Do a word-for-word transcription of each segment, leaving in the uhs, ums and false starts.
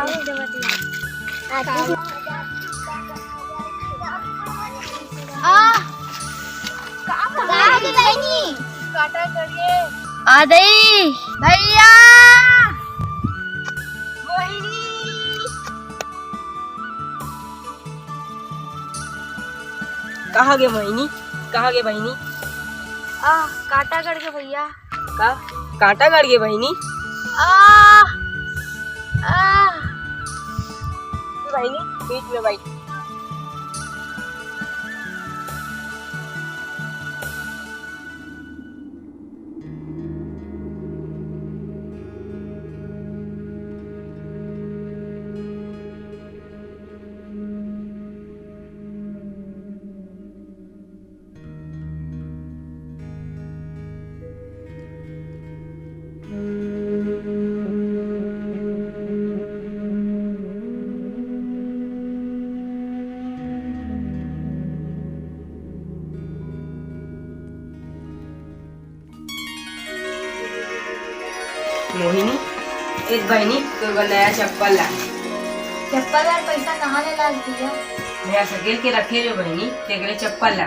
आ, का हो गे बहिनी? काटा करिए। आ दई, भैया। मोहिनी। कहाँ गे मोहिनी? कहाँ गे बहिनी? आ, काटा गड़ गे भैया। का? कांटा गड़ गे बहिनी? आ, आ। बहिनी, बीच में बैठ। मोहिनी, ए बहिनी, तोर बर नया चप्पल ला। चप्पल बर पैसा कहाँ ले लान भैया? मैं सकेल के रखे जो बहिनी, तेकरे चप्पल ला।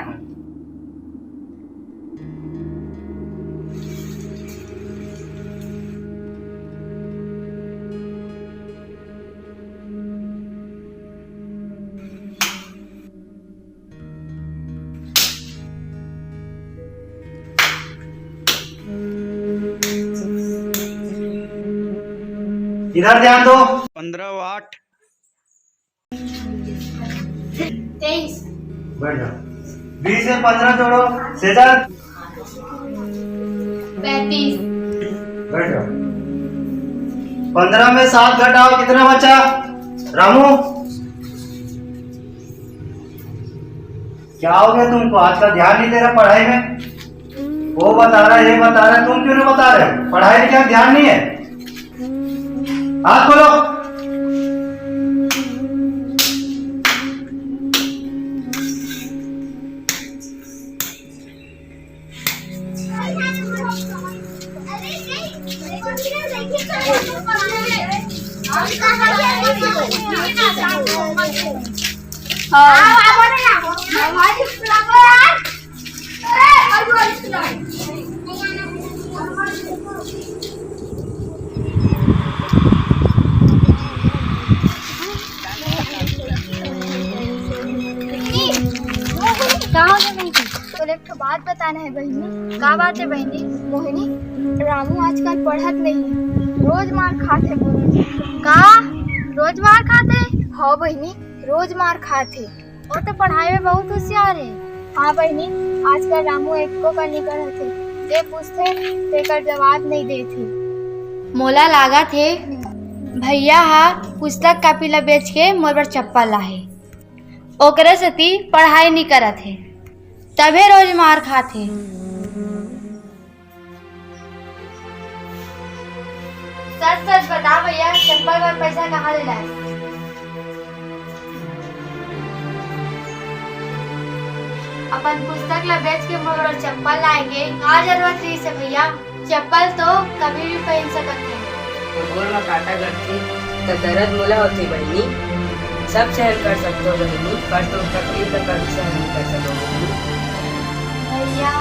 इधर ध्यान दो। पंद्रह वाट। तेईस। बैठ जाओ। बीस में पंद्रह जोड़ो, सेजल। पैंतीस। बैठ जाओ। पंद्रह में सात घटाओ, कितना बचा? रामू, क्या हो गया तुमको? आजकल ध्यान नहीं दे रहा पढ़ाई में। वो बता रहा है, ये बता रहा है, तुम क्यों नहीं बता रहे हो? पढ़ाई में क्या ध्यान नहीं है? हाथ खोलो। का हो गे बहिनी? तोला एक ठो बात बताना हे बहिनी। का बात हे बहिनी? मोहिनी, रामू आजकल पढ़त नहीं हे, रोज मार खात हे। का? रोज मार खात हे? हाँ बहिनी, रोज मार खात हे। वो तो पढ़ाई में बहुत होशियार हे। हाँ बहिनी, आजकल रामू एको कनी करत हे, जे पूछथे तेकर जवाब नहीं देत हे। मोला लागत हे भैया हा पुस्तक कापी ला बेच के मोर बर चप्पल लाहे, ओकरे सेती पढ़ाई नहीं करत हे, तभे रोज मार खात हे। सच सच बता भैया, चप्पल बर पैसा कहाँ ले लाए? अपन पुस्तक ला बेच के मोर बर चप्पल लाए गे, का जरूरत रहिस हे भैया? चप्पल तो कभी भी पहन सकत हे। तो गोड़ म कांटा गड़थे, त दर्द मोला होथे बहिनी। सब सहन कर सकथो बहिनी, पर तुम तकलीफ ला कभी सहन नहीं कर सको बहिनी। भैया।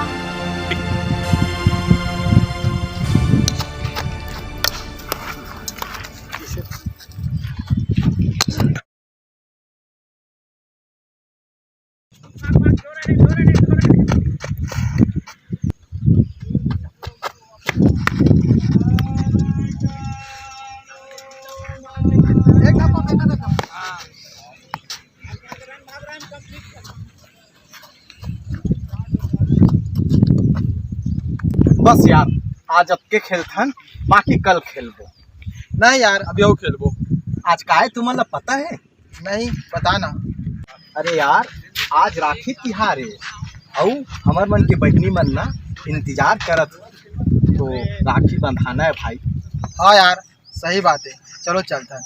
बस यार, आज अतके खेलथन, बाकी कल खेलबो। नहीं यार, अभी अउ खेलबो। आज का हे तुमन ला पता हे? नहीं, बता ना। अरे यार, आज राखी तिहार हे, अउ हमर मन के बहिनी मन ना इंतजार करत हे, तो राखी बंधाना हे भाई। हाँ यार, सही बात हे, चलो चलथन।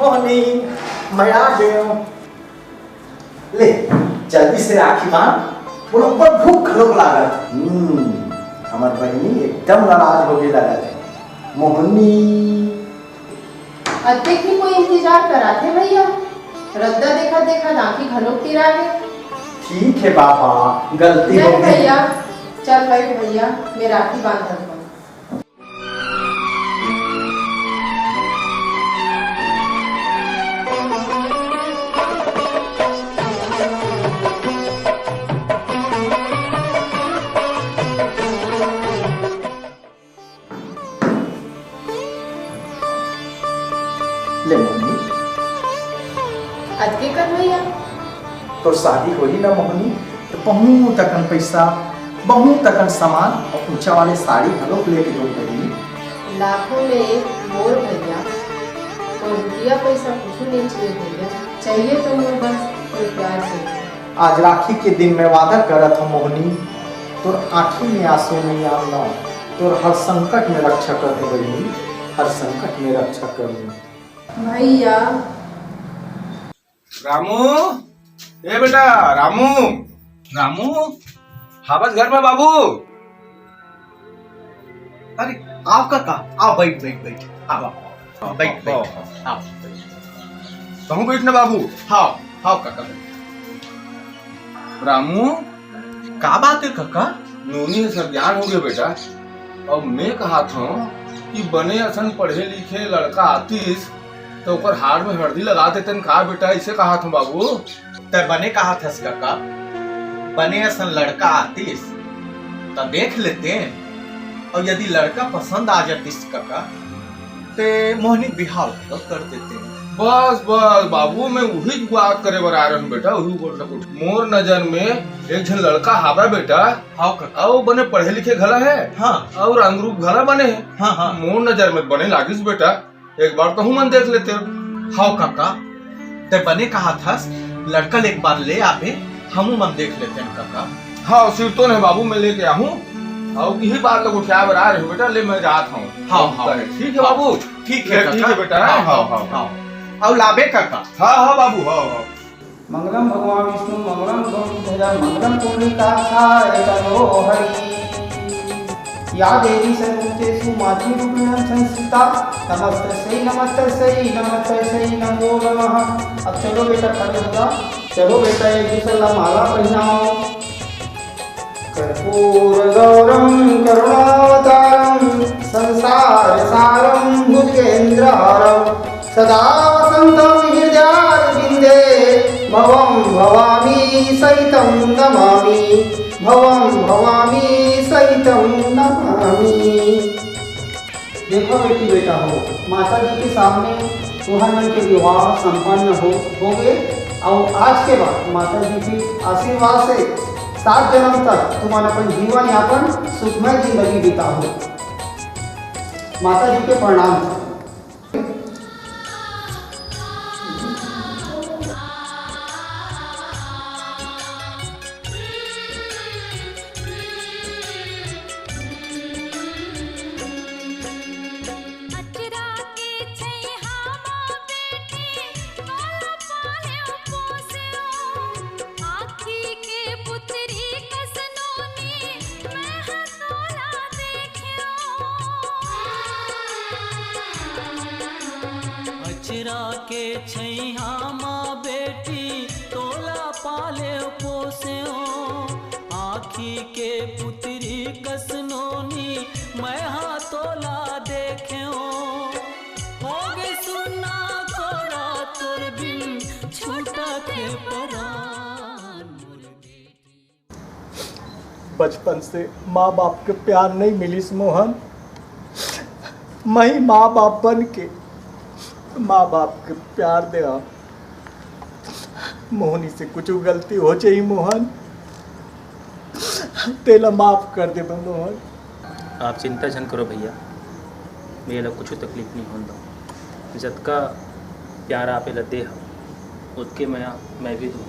मोहनी, मैं आ गयो। ले, जल्दी से राखी बांध, मोला बड़ भूख घलोक लागत। हम्म, हमर बहिनी एकदम नाराज होगे लागत हे। मोहनी। अतेक भी कोई इंतजार कराथे भैया, रद्दा देखत देखत आंखी घलोक तिरा गे। ठीक हे बाबा, गलती हो गई। भैया, चल भाई भैया, मैं राखी बांधत हूँ। ले मोहनी। अतके कर भैया। तोर शादी होही ना मोहनी, तो बहुत अकन पैसा, बहुत अकन सामान और ऊंचा वाले साड़ी घलोक लेके दो बहिनी। लाखों में एक मोर भैया, तो रुपया पैसा कुछ नहीं चाहिए भैया, चाहिए तो मोर बस तोर प्यार चाहिए। आज राखी के दिन मैं वादा करत हूँ मोहनी, तोर आँखी में आंसू नहीं आन दंव, तोर हर संकट में रक्षा करहूँ बहिनी, हर संकट में रक्षा करहूँ। भैया। रामू, ए बेटा, रामू। रामू, हावस घर में बाबू? अरे, आओ काका, आओ, बैठ, बैठ, बैठ, आओ, आओ, आओ, बैठ, आओ, बैठ, आओ। आओ, बैठ। कहूँ बैठ ना बाबू। हाँ, हाँ काका, बैठ। रामू, का बात है काका? नोनी ह सज्ञान हो गए बेटा। अब मैं कहात हूँ कि बने असन पढ़े लिखे लड़का आतिस तो ओकर हाड़ में हरदी लगा देतेन का बेटा, इसे कहात हूँ बाबू। तै बने कहात हस काका, बने असन लड़का आतिस त देख लेतेन, और यदि लड़का पसंद आ जातिस काका, ते मोहनी बिहाव घलो कर देते। बस, बस, बाबू, मैं उही बात करे बर आ रहे हूँ, बेटा, उही बोल सकूँ। मोर नजर में एक झन लड़का हावय, बेटा। हाँ, काका। अउ बने पढ़े लिखे घला है। हाँ। अउ रंग रूप घला बने है। हाँ, हाँ। मोर नजर में बने लागिस, बेटा, एक बार तहूँ मन देख लेते। हाँ, काका, ते बने कहात हस, लड़का ल एक बार ले आबे, हमू मन देख लेतेन काका। हाँ, सिरतोन हे बाबू, मैं लेके आहूँ। अउ इही बात ल गोठियाए बर आ रहे हो बेटा, ले मैं जात हूँ। हाँ, हाँ। ठीक है बाबू। ठीक है ले, ठीक काका। है बेटा, हाँ, हाँ, हाँ, हाँ, हाँ। हाँ। अउ लाबे काका। हाँ, हाँ बाबू, हाँ, हाँ। मंगलम भगवान विष्णु, मंगलम गरुड़ध्वजा, मंगलम पुंडरीकाक्षाय तनोहरि। या देवी सर्वभूतेषु मातृरूपेण संस्थिता, नमस्तस्यै, नमस्तस्यै, नमस्तस्यै नमो नमः। अब चलो बेटा, खड़े हो जाओ। चलो बेटा, एक दूसरे ला माला पहनाओ। कर्पूर गौरम करुणावतारम संसार सारम भुजगेंद्रहारम सदा वसंतम हृदयारविंदे भवम भवामी सहितम नमामि। भवम भवामी सहितम नमामि। देखो बेटी बेटा हो, माता जी के सामने तुहर मन के विवाह संपन्न हो, हो गए। और आज के बाद माता जी के आशीर्वाद से सात जन्म तक तुमन अपन जीवन यापन सुखमय जिंदगी बिताहू। माता जी के प्रणाम। अचरा के छैहा म बेटी, तोला पालेव पोसेव। आँखी के पुतरी कस नोनी, मैं ह तोला देखेव। अचरा के छैहा म बेटी, तोला पालेव पोसेव। आँखी के पुतरी कस नोनी, मैं हा तोला देखेव। होगे सुन्ना कोरा तोर बिन, छूटत हे परान। बचपन से माँ बाप के प्यार नहीं मिलिस मोहन। मैं ही माँ बाप बन के माँ बाप के प्यार दे। मोहनी से कुछ गलती हो जाही मोहन, तेला माफ कर दे मोहन। आप चिंता झन करो भैया, मैं एला कुछ तकलीफ नहीं होन दूँ। जतका प्यार आप एला दे हव, ओतके मया मैं भी दूँ।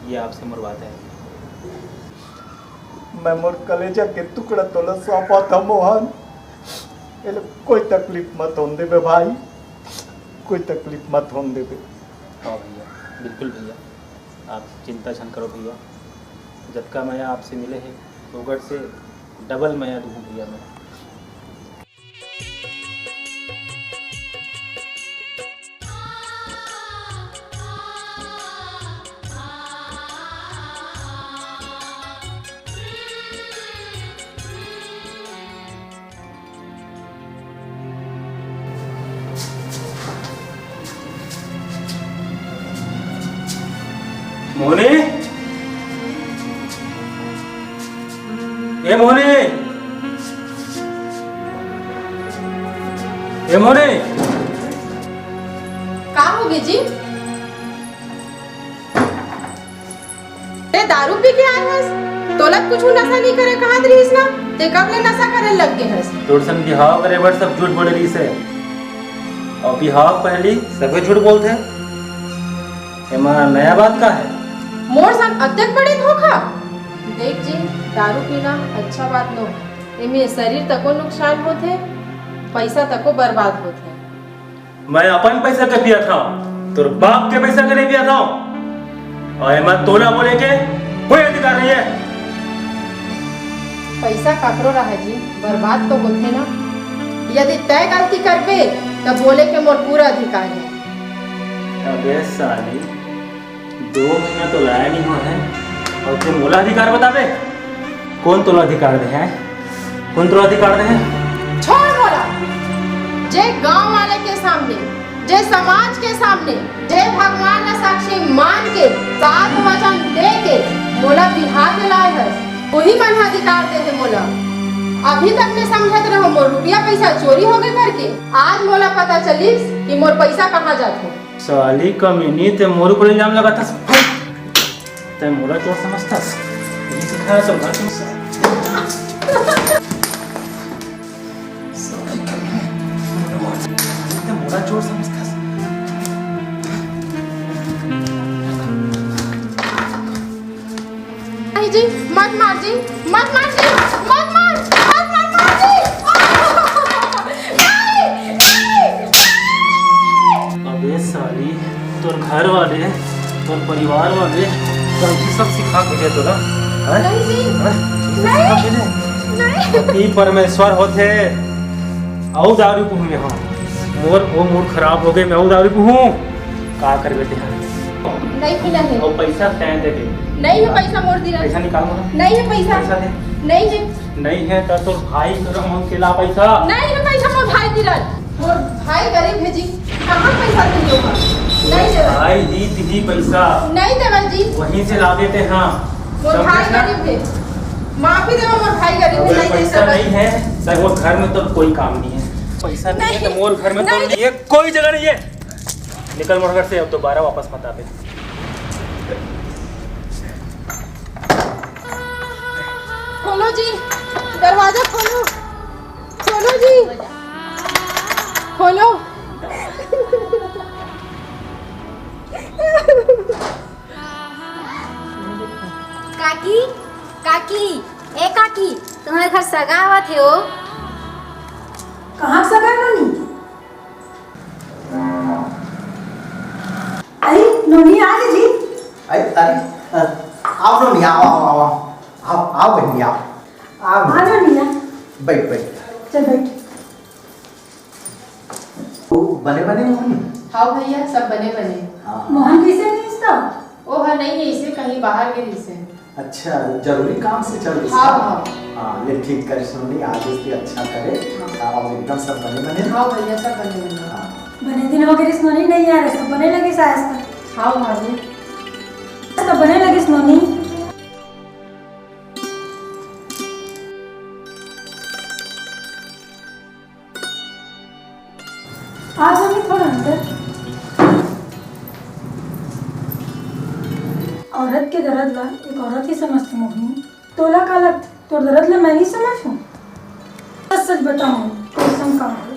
ये आपसे मोर वादा है। मैं मोर कलेजा के टुकड़ा तोला सौंपत हव मोहन, एला कोई तकलीफ मत होन देबे भाई। कोई तकलीफ मत होन देबे। हाँ भैया, बिल्कुल भैया, आप चिंता झन करो भैया। जतका मया आपसे मिले हे, ओकर से डबल मया दूँ भैया मैं। मोहनी, ए मोहनी, ए मोहनी। का होगे जी? ते दारू पी के आए हस? तोला कुछु नशा नहीं करे कहत रहिस ना, ते कब ले नशा करे लग गे हस? तोर संग बिहाव करे बर सब झूठ बोले रहिस हे, अउ बिहाव पहली सबे झूठ बोलथे। एमा नया बात का हे? मोर संग अतेक बड़े धोखा? देख जी, दारू पीना अच्छा बात नो हे। एमे शरीर तको नुकसान होथे, पैसा तको बर्बाद होथे। मैं अपन पैसा के पियत हंव, तोर बाप के पैसा के नहीं पियत हंव। अउ एमा तोला बोले के कोई अधिकार नहीं हे। पैसा काकरो रहे जी, बर्बाद तो होथे ना। यदि तय गलती करबे, त बोले के मोर पूरा अधिकार हे। अबे साली, दो महीना तो लाया नहीं हो है, अउ ते मोला अधिकार बताबे? कोन तोला अधिकार दे हे? कोन तोला अधिकार दे हे? छोड़ मोला। जे गांव वाले के सामने, जे समाज के सामने, जे भगवान ला साक्षी मान के सात वचन दे के मोला बिहाव में लाए हस, वही मन ह अधिकार दे हे मोला। अभी तक मैं समझत रहो मोर रुपया पैसा चोरी हो गए करके, आज मोला पता चलिस कि मोर पैसा कहाँ जाथे। साली कमीनी, ते मोर ऊपर इल्जाम लगाथस। ते मोला चोर समझथस? ये सिखाया तो घर तुम। साली कमीनी, ते मोला चोर समझथस? नहीं जी, मत मार जी, मत मार जी, मत मार, मत मार, मार जी। नहीं, नहीं, नहीं। अबे साली, तोर घर वाले, तोर परिवार वाले गलती सब सिखा के भेजे तोला, हैं? नहीं जी। हैं? नहीं। सिखा के भेजे? नहीं। ई परमेश्वर होथे। अउ दारू पीहूँ मैं, हाँ। मोर ओ मूड खराब हो गए, मैं अउ दारू पीहूँ। का करबे तेहा? नहीं पीना है। अउ पैसा तैं दे दे। नहीं है पैसा मोर तीर। पैसा निकाल मोर। नहीं है पैसा। पैसा दे। नहीं है। नहीं है त तोर भाई करा मांग के ला पैसा। नहीं है पैसा मोर भाई तीर। मोर भाई गरीब है जी, कहाँ पैसा दे दूंगा? नहीं देवे। भाई दी तिही पैसा। नहीं देवे जी। वहीं से ला देते हैं। मोर भाई गरीब है। माफी देवा, मोर भाई गरीब है, अगर नहीं दे पैसा सकत। नहीं है, त वो घर में तो कोई काम नहीं है। पैसा नहीं है, नहीं। तो मोर घर में तो नहीं। नहीं है, कोई जगह नहीं है। निकल मोर घर से, अब दोबारा वापस मत आबे। खोलो जी, दरवाजा खोलो, खोलो जी, खोलो। काकी, काकी, ए काकी, तुम्हारे घर सगा आवत हे ओ। कहाँ सगा हे नोनी? अरे नोनी आ गे जी। अरे, अरे, अ, आओ नोनी, आओ, आओ, आओ, आओ, आओ बहिनी, आओ, आओ आ नोनी। नोनी, आ। बैठ, बैठ। चल बैठ। ओ, बने बने मोहन? हाँ भैया, सब बने बने। हाँ। मोहन कैसे नहीं इसका? ओ हाँ, नहीं है, इसे कहीं बाहर गए इसे। अच्छा, जरूरी काम से चल इसका? हाँ, हाँ। हाँ, ले ठीक कर सुनी, आज इसकी अच्छा करे। हाँ। और एकदम सब बने बने? हाँ भैया, सब बने बने। हाँ। बने दिन हो गए नोनी, नहीं आ रहे, सब बने लगे सास का। हाँ भाभी। सब बने लगे नोनी। आ जाओ थोड़ा अंदर। औरत के दर्द ला एक औरत ही समझथे मोहिनी। तोला का लगथे, तोर दर्द ला मैं नहीं समझ हूँ? सच सच बताओ, कैसन का है?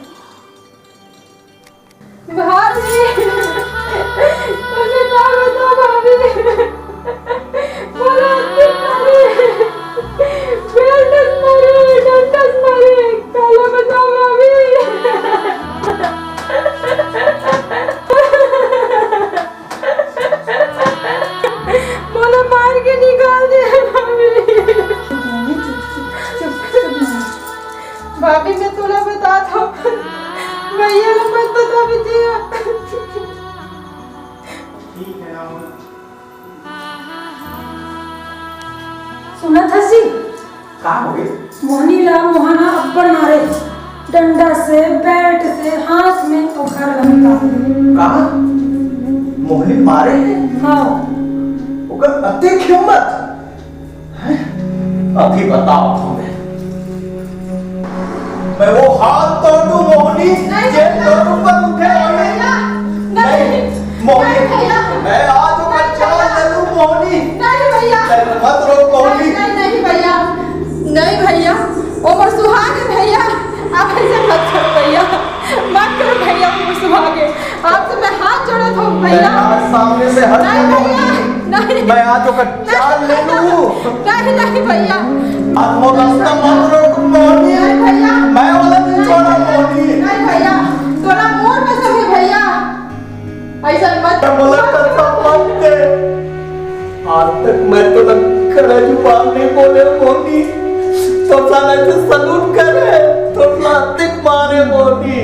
भाभी, मुझे क्या बताओ भाभी? बोलो, कितना रे? बेल्टस मारे, डंडस मारे, काला बताओ भाभी। भाभी, मैं तोला बतात हँव, भैया ला मत बताबे भैया। ठीक है, आओ। सुनत हस जी? का हो गे? मोहनी ला मोहन ह अब्बड़ मारे, डंडा से, बैट से, हाथ में ओखर लगता। का? मोहनी मारे हे? हाँ। ओकर अतेक हिम्मत? हैं? अभी बतावत हँव मैं। मैं वो हाथ तोड़ दूँ मोहनी, नहीं जे भैया। तोर ऊपर उठे मोहनी। भैया, नहीं, नहीं। मोहनी, नहीं भैया। मैं आज ओकर जान ले लूँ मोहनी। नहीं भैया। अरे मत रो मोहनी। नहीं, नहीं, नहीं भैया। नहीं भैया, वो मोर सुहाग हे भैया। आप ऐसे मत करो भैया, मत करो भैया, वो मोर सुहाग हे। आपसे मैं हाथ जोड़त हँव भैया। मैं आज सामने से हट नहीं जाऊँ। भैया, नहीं। मैं आज ओकर जान ले लूँ। नहीं, नहीं भैया। आज मोर रास्ता मत रोक मोहनी। नहीं भैया। मैं ओला नहीं छोड़ँव मोहनी। नहीं भैया, तोला मोर कसम हे भैया। ऐसा मत मोला कसम मत दे। आज तक मैं तोला कड़ा जुबान नहीं बोले मोहनी। तोर साला ऐसे सलूट करे, तोर साला अतेक मारे मोहनी।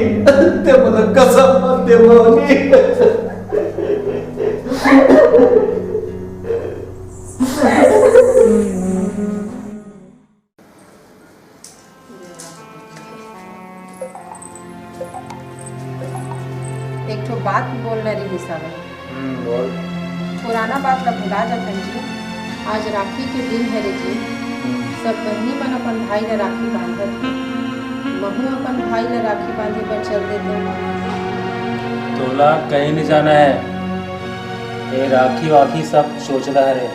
ते मोला कसम मत दे मोहनी। एक ठो बात बोलना रहिस हवय। हम्म, बोल। पुराना बात ला भुला जाथन जी। आज राखी के दिन हरे जी। हम्म। सब बहिनी मन अपन भाई ला राखी बांधत हे। महू अपन भाई ला राखी बांधे बर चल देते। तोला कहीं नहीं जाना है। ये राखी वाखी सब चोचला हरे।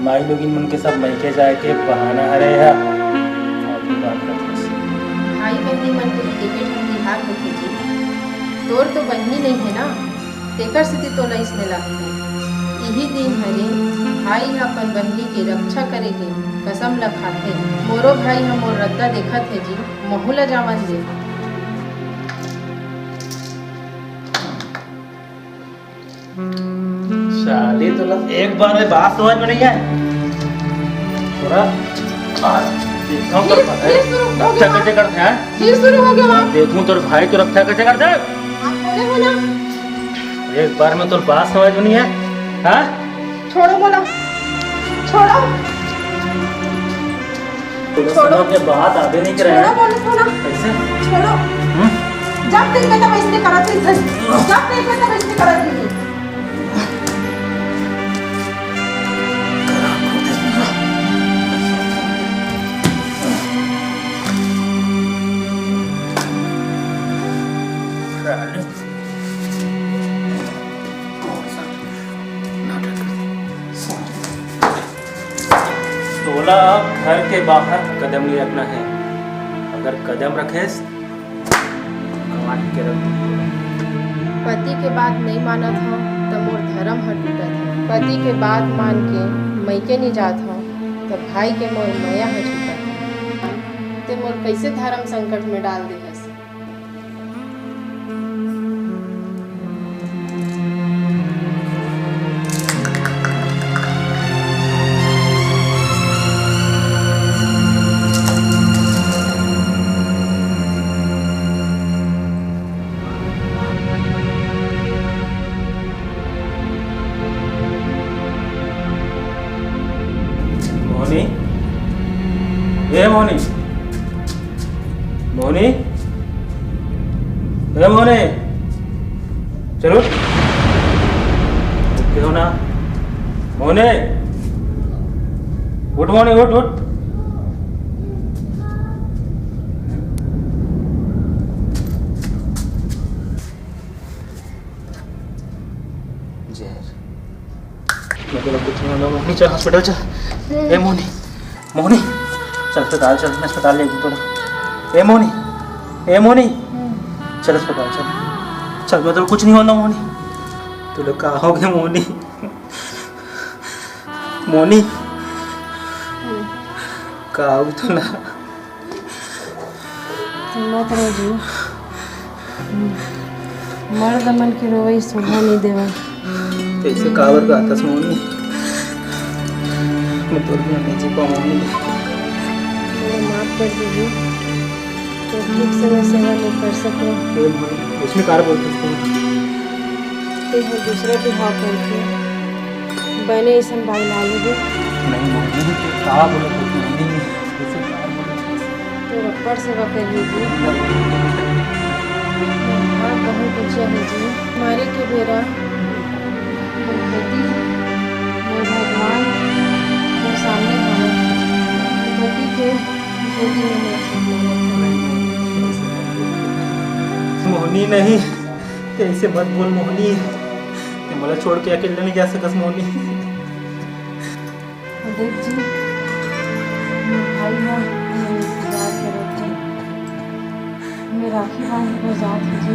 माई लोगिन मन के सब मइके जाए के बहाना हरे हा। फालतू बात करथस। भाई बहिनी मन के एके ठन तिहार होथे जी। तोर तो बहिनी नइ हे ना, तेकर सेती तोला इसने लागथे। इही दिन हरे भाई ह अपन बहिनी के रक्षा करे के कसम ल खाथे। मोरो भाई ह मोर रद्दा देखत हे जी, महू ल जावन दे। साली, तोला एक बार में बात समझ में नहीं आए। थोड़ा आज देखता हूँ फिर, तेरे फिर शुरू हो गया। रक्षा कैसे करते हैं? फिर शुरू हो गया बात। देखूं तेरे भाई तो रक्षा कैसे करते हैं? आप बोले हो ना। एक बार में तो बात समझ में नहीं है, हाँ? छोड़ो बोला, छोड़ो। छोड़ो। के बात आगे नहीं करे छोड़ो हैं। बोलो, छोड़ो। कैसे? छोड़ो। हम्म? जब देखबे तब ऐसे करत रहिथे। जब देखबे तब ऐसे करत रहिथे। तोला अब घर के बाहर कदम नहीं रखना है। अगर कदम रखेस, काट के रख दूंगा। पति के बात नहीं मानत हव, त मोर धर्म ह टूटत हे। पति के बात मान के मइके नहीं जात हव, त भाई के मोर मया ह छूटत हे। ते मोर कैसे धर्म संकट में डाल दे हस? मोहनी, ए मोहनी, मोहनी, ए मोहनी, चलो, उठे हो ना, मोहनी, उठ मोहनी, उठ, उठ। जहर। मैं तो कुछ नहीं होना, मोहनी, चल हॉस्पिटल चल। ए मोहनी, मोहनी, चल अस्पताल चल, मैं अस्पताल ले जाऊँ तोला। ए मोहनी, ए मोहनी, चल अस्पताल चल। चल, मैं तो कुछ नहीं होना, मोहनी। तू लोग का हो गया, मोहनी? मोहनी, का हो गया तोला? मत रो जी, मर्द मन के रोवई शोभा नहीं देवय। तैसे काबर गाथस मोहनी? मैं तोर बिना नहीं जी पाऊँ मोहनी। मोला माफ कर दीजिए। तो ठीक से मैं सेवा नहीं कर सकूँ। ए मोहनी, इसमें कार बोलते इसको? ते हर दूसरा बिहाव करके बने अइसन बाई ला लेबे। नहीं मोहनी, तो का बोलत हस मोहनी? ऐसे कार बोलत हस? तो रप्पड़ सेवा कर लेबे। हाँ, बहुत ऊंचा है जी। मारे के बेरा मोर पति, मोर भगवान, मोर सामने हवय। पति के गोदी में मोर मोहनी नहीं, ते ऐसे मत बोल मोहनी। ते मोला छोड़ के अकेले नहीं जा सकस मोहनी। देख जी, मोर भाई ह मोर इंतजार करत हे। मैं राखी बांधे बर जात हूँ जी।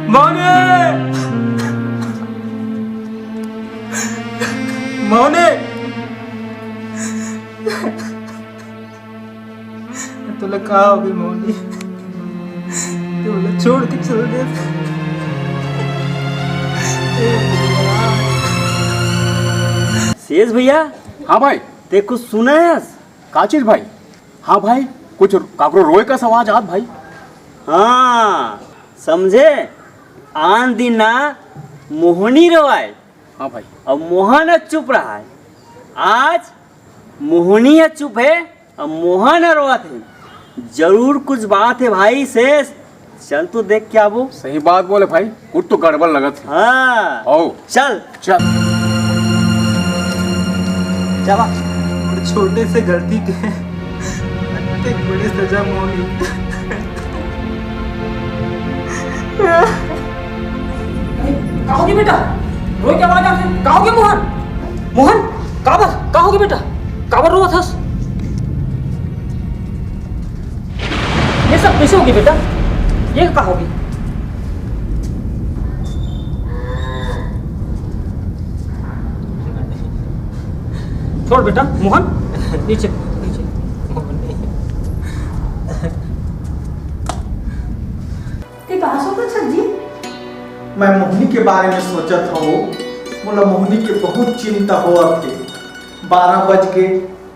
मोहनी! मोहनी! तोला का होगे मोहनी? तोला छोड़ के चल दे। सेठ भैया, हाँ भाई। ते कुछ सुना है? का चीज भाई? हाँ भाई, कुछ काकरो रोए का आवाज आत भाई। हाँ, समझे? आन दिन ना मोहनी रोवाय। हाँ भाई। अब मोहन चुप रहा है। आज मोहनी ह चुप हे, अब मोहन ह रोवत हे। जरूर कुछ बात हे भाई शेष। चल तो देख के आबो। सही बात बोले भाई, कुछ तो गड़बड़ लगत हे। हाँ। आओ। चल। चल। चला। छोटे से गलती के अत्ते बड़े सजा मोहनी। अरे, का होगे बेटा? रोए के आवाज आथे। का होगे मोहन? मोहन, काबर? का होगे बेटा? काबर रोवत हस? ये सब कैसे होगे बेटा? ये का होगे? छोड़ बेटा, मोहन, नीचे, नीचे। ते का सोचत हस जी? मैं मोहनी के बारे में सोचत हवं। मोला मोहनी के बहुत चिंता होवत हे। बारह बज के,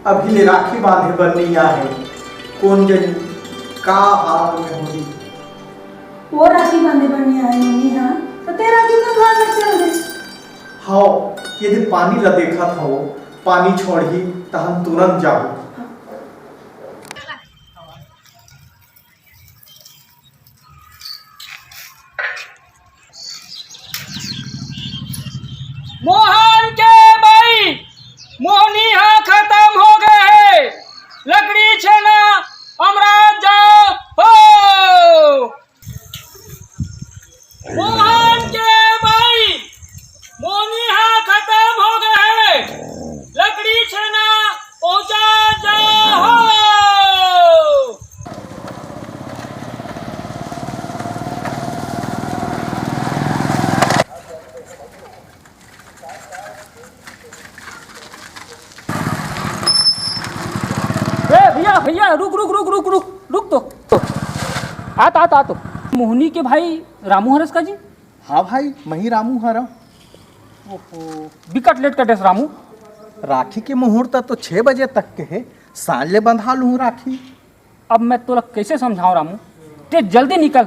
अभी ले राखी बांधे बर नइ आए। कोन जनी का हाल में होही। वो राखी बांधे बर नइ आए मोहनी हा, त ते राखी बंधवाए बर चल दे। हव, ये दे पानी ला देखत हवं, पानी छोड़ही त हम तुरंत जाबो। मोहन के बाई, मोहनी हा खतम हो गए हे। लकड़ी छेना, अमराज जाओ हो। मोहन के बाई, मोहनी हा खतम हो गए हे। लकड़ी छेना पहुंचा जा हो। ए भैया, भैया, रुक, रुक, रुक, रुक, रुक, रुक तो। आत, आत, आत। मोहनी के भाई रामू हरस का जी? हाँ भाई, मही रामू हरव। ओहो, बिकट लेट कटेस रामू। राखी के मुहूर्त तो छह बजे तक के हे, सांझ ले बंधा लूँ राखी। अब मैं तोला कैसे समझाऊं रामू? ते जल्दी निकल,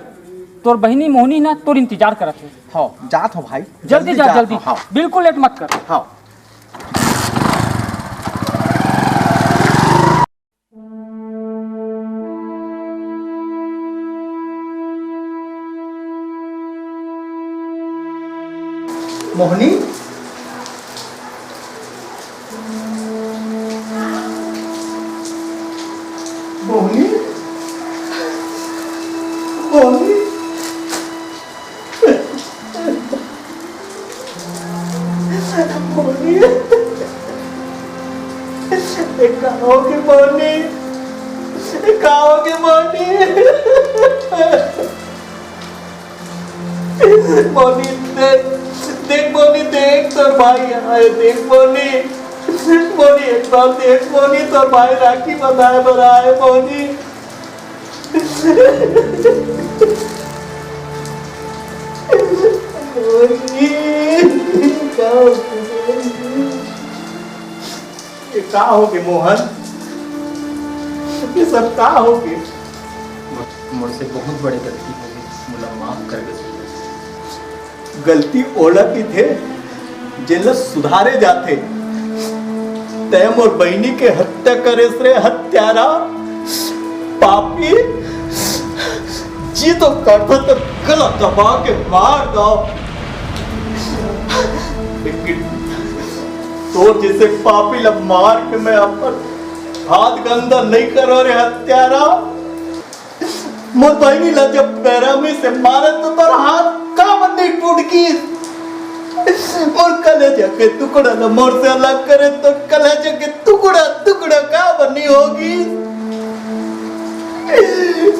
तोर बहिनी मोहनी ना तोर इंतजार करत हे। हाँ, जात हो भाई, जल्दी जल्दी जा, जात जल्दी। हो, हाँ। बिल्कुल लेट मत कर। हाँ। मोहनी, मोहनी, मोहनी। मोहनी, ए, का होगे मोहनी? ए, का होगे मोहनी? मोहनी, देख, देख मोहनी, देख, तोर भाई आए, देख मोहनी, मोहनी, एक बार देख मोहनी, तोर भाई राखी बंधाए बर आए मोहनी। ये का होगे मोहन? ये सब का होगे? मोर से बहुत बड़े गलती होगे, मोला माफ कर दे। गलती ओला कहिथे, जेला सुधारे जाथे। तैं मोर बहिनी के हत्या करेस रे हत्यारा, पापी। जी तो करथे त गला दबा के मार दव, लेकिन तोर जइसे पापी ला मार के मैं अपन हाथ गंदा नइ करों रे हत्यारा। मोर बहिनी ला जब पैरा में से मारे त तोर हाथ काबर नइ टूट गिस? मोर कलेजा के टुकड़ा ला मोर से अलग करे त कलेजा के टुकड़ा टुकड़ा काबर नइ हो गिस?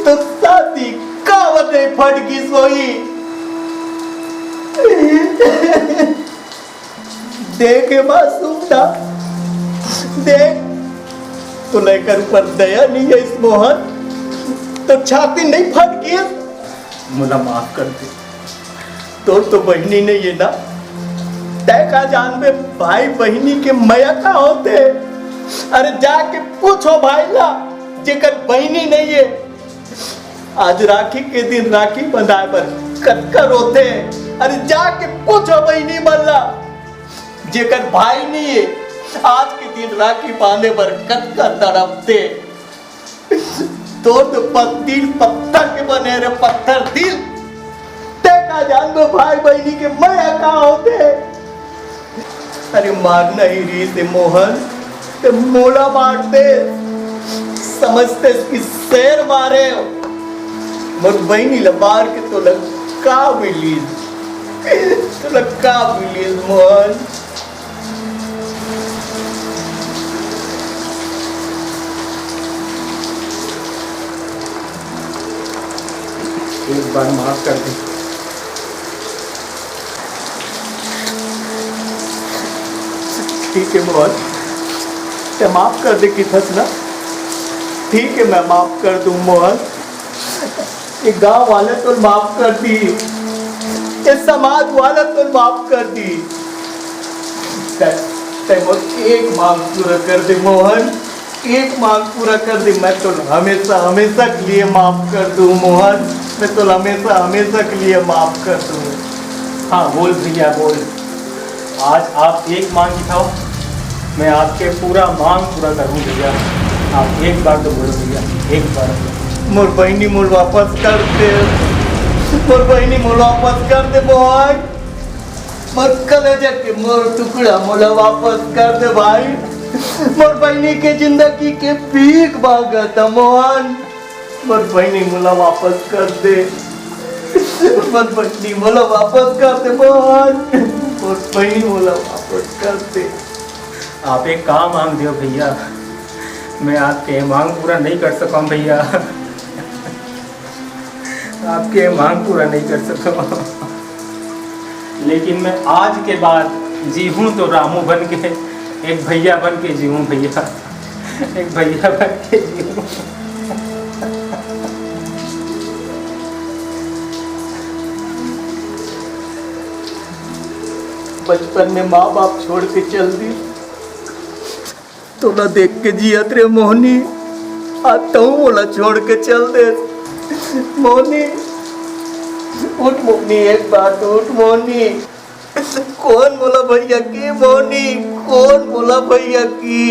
तोर छाती काबर नइ फट गिस होही? देख ए मासूम ला, देख, तोला एकर ऊपर दया नइ हे मोहन, तोर छाती नइ फट गिस? मोला माफ कर दे, तोर तो बहिनी नइ हे ना, तैं का जानबे भाई बहिनी के मया का होथे? अरे जाके पूछो भाई ला, जेकर बहिनी नइ हे, आज राखी के दिन राखी बंधाए बर कतका रोथे। अरे जाके पूछो बहिनी मन ला, जेकर भाई नइ हे, आज के दिन राखी बांधे बर कतका तड़पथे। तोर तो पत-, दिल पत्थर के बने रे, पत्थर दिल। तैं का जानबे भाई बहिनी के मया का होथे? अरे मारना ही रहिस हे मोहन, तैं मोला मार दे, समझथस कि शेर मारे। मोर बहिनी ला मार के तोला का मिलिस? तोला का मिलिस मोहन? एक बार माफ कर दे। ठीक हे मोहन, तैं माफ कर दे कहिथस ना। ठीक हे, मैं माफ कर दूं मोहन। ये गांव वाले तो माफ कर दी, ये समाज वाले तो माफ कर दी। तैं, तैं मोर एक मांग पूरा कर दे मोहन, एक मांग पूरा कर दे, मैं तोला हमेशा, हमेशा के लिए माफ कर दूं मोहन, मैं तोला हमेशा, हमेशा के लिए माफ कर दूं। हाँ, बोल भैया, बोल। आज आप एक मांग उठाओ, मैं आपके पूरा मांग पूरा करूँ भैया। आप एक बार तो बोलो भैया, एक बार। मोर बहिनी मोला वापस कर दे, मोर बहिनी मोला वापस कर दे भाई, मोर कलेजा के मोर टुकड़ा मोला वापस कर दे भाई, मोर बहिनी के जिंदगी के भीख मांगत हंव मोहन। मोर बहिनी मोला वापस कर दे। मोर बहिनी मोला वापस कर दे, मोहन। मोर बहिनी मोला वापस कर दे। आप एक काम मांग दियो भैया, मैं आपके मांग पूरा नहीं कर सकूं भैया, आपके मांग पूरा नहीं कर सकूं। लेकिन मैं आज के बाद जीहूं तो रामू बन के, एक भैया बन के जीहूं भैया। एक भैया बन के जीहूं। बचपन में माँ बाप छोड़ के चल दी, तोला देख के जियत रे मोहनी, आज तहूँ मोला छोड़ के चल दे। मोहनी, उठ मोहनी, एक बार तो उठ मोहनी। कोन मोला भैया की मोहनी, कोन मोला भैया की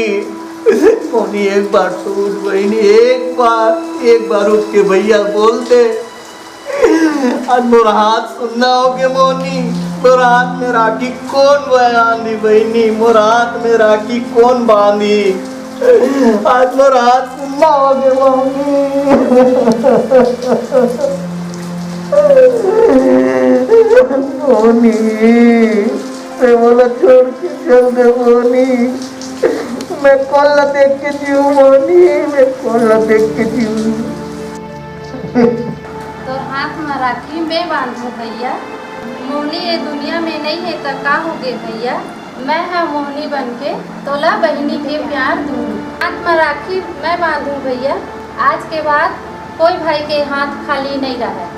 मोहनी, एक बार तो उठ बहिनी, एक बार, एक बार उठ के भैया बोल दे। आज मोर हाथ सुन्ना होगे मोहनी, मोर हाथ में राखी कोन बांधी बहिनी, मोर हाथ में राखी कोन बांधी? आज मोर हाथ सुन्ना होगे मोहनी। मोहनी, तैं मोला छोड़ के चल दे मोहनी। मैं कोन ला देख के जीऊं मोहनी, मैं कोन ला देख के जीऊं। तोर हाथ म राखी मैं बांधूं भैया। मोहनी ये दुनिया में नइ हे त का होगे भैया? मैं ह मोहनी बन के तोला बहिनी के प्यार दूंगी। हाथ म राखी मैं बांधूं भैया, आज के बाद कोई भाई के हाथ खाली नइ रहय।